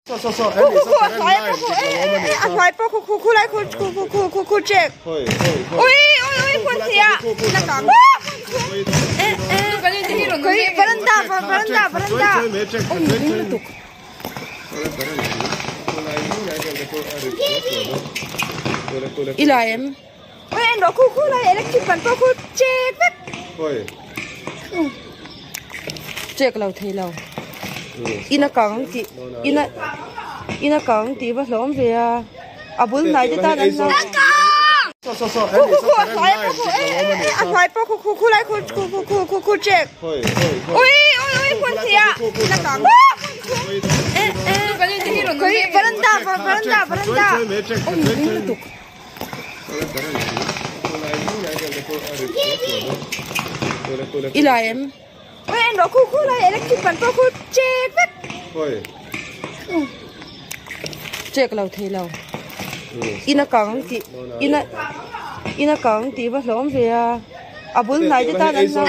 Khu khu khu a hnuai pawh khu e e e a hnuai pawh khu khu khu lai khu khu khu khu khu khu check ui ui ui hmun hnih ah e e khawi veranda veranda veranda awm ding lutuk. I lai em? Ui en rawh khu khu lai electric ban pawh khu check vek. Check lo thei lo. Ina kang tih ina ina kang tih va hlawm ve a. A bul hnai te tan an hlau. Khu khu khu a hnuai pawh khu e e e a hnuai pawh khu khu khu lai khu khu khu khu khu khu check. Ui ui ui hmun hnih ah ina kang. E e khawi veranda veranda veranda awm ding lutuk. I lai em? Ui en rawh khu khu lai electric ban pawh khu check vek. Check lo thei lo. Ina kang tih ina ina kang tih va hlawm ve a. A bul hnai te tan an hlau.